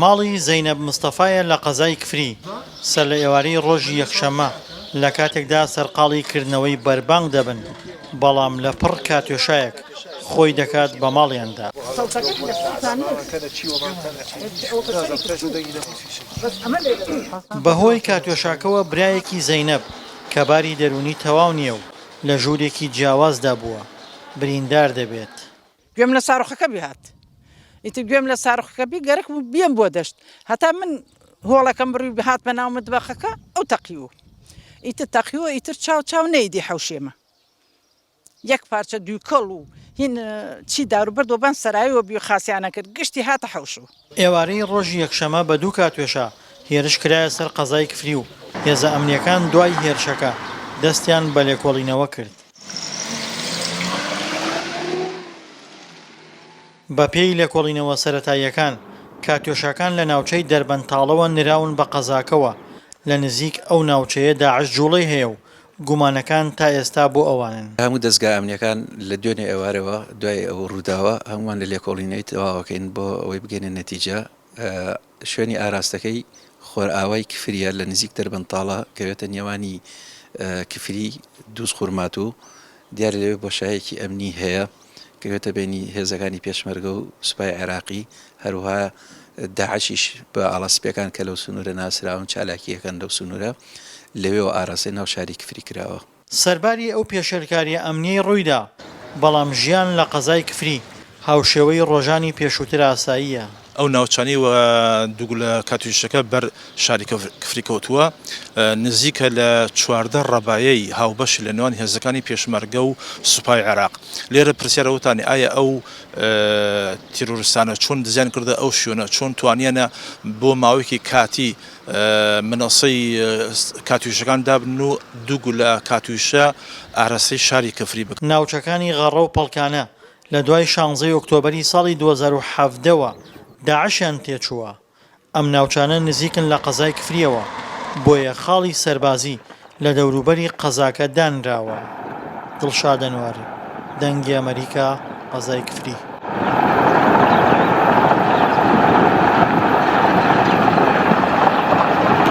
ماڵی زەینەب مستەفایە لە قەزای کفری، سەر لە ئێوارەی ڕۆژی یەکشەممە لە کاتێکدا سەرقاڵی کردنەوەی بەربانگ دەبن، بەڵام لە پڕ کاتیۆشایەک خۆی دەکات بە ماڵیاندا. بەهۆی کاتیۆشاکەوە برایەکی زەینەب کە باری دەروونی تەواو نییە و لە ژوورێکی جیاوازدا بووە، بریندار دەبێت. گوێم لە ساروخەکە بی هات ئیتر گوێم لە ساروخەکە بی گەرەک بوو بێم بۆ دەشت هەتا من هۆڵەکەم بڕی هاتمە ناو متبەخەکە ئەو تەقیوە ئیتر تەقیوە ئیتر چاو چاو نەیدی حەوشێمە یەک پارچە دووکەڵ و هین چی داروبەرد وەبان سەرایەوە بی خاسیانە کرد گشتی هاتە حەوشەوە. ئێوارەی ڕۆژی یەکشەمە بە دوو کاتوێشا هێرش کرایە سەر قەزای کفری و هێزە ئەمنییەکان دوای هێرشەکە دەستیان بە لێکۆڵینەوە کرد. بەپێی لێکۆڵینەوە سەرەتاییەکان، کاتیۆشاکان لە ناوچەی دەربەندتاڵەوە نراون بە قەزاکەوە، لە نزیک ئەو ناوچەیە داعش جوڵەی هەیە و گومانەکان تا ئێستا بۆ ئەوانن. هەموو دەزگا ئەمنییەکان لە دوێنێ ئێوارەوە دوای ئەو ڕووداوە هەموومان لە لێکۆڵینەوەی تەواوەکەین بۆ ئەوەی بگەینە نەتیجە. شوێنی ئاراستەکەی خۆرئاوای کفریە لە نزیک دەربەندتاڵە کەوێتە نێوانی کفری دوز خورماتوو دیارە لەوێ بۆشایەکی ئەمنی هەیە کەوێتە بینی هێزەکانی پێشمەرگە و سوپای عێراقی هەروها داعشیش بە ئاڵا سپیەکان کە لەو سنوورە ناسراون چالاکیەکەن لەو سنوورە لەوێوە ئاراستەی ناو شاری کفری کراوە. سەرباری ئەو پێشێلکارییە ئەمنییەی ڕوویدا، بەڵام ژیان لە قەزای کفری هاوشێوەی ڕۆژانی پێشووتر ئاساییە. ئەو ناوچانەی وە دووگولە کاتیوشەکە بەر شاری کفری کەوتووە نزیکە لە 14 ڕەبایەی هاوبەش لە نێوان هێزەکانی پێشمەرگە و سوپای عێراق. لێرە پرسیار ئەوەتانی ئایا ئەو تیرۆرستانە چۆن دزیان کردە ئەو شوێنە، چۆن توانیانە بۆ ماوەیەکی کاتی منەسەی کاتیوشەکان دابنن و دوو گولە کاتیوشە ئاراستەی شاری کفری بکەن. ناوچەکانی غەڕە و پەڵکانە لە دوای شانزەی ئۆکتۆبەری ساڵی 2017 وە داعشیان تێچووە، ئەم ناوچانە نزیکن لە قەزای کفرییەوە، بۆیە خاڵی سەربازی لە دەوروبەری قەزاکە دانراوە. دڵشاد ئەنوەر، دەنگی ئەمەریکا، قەزای کفری.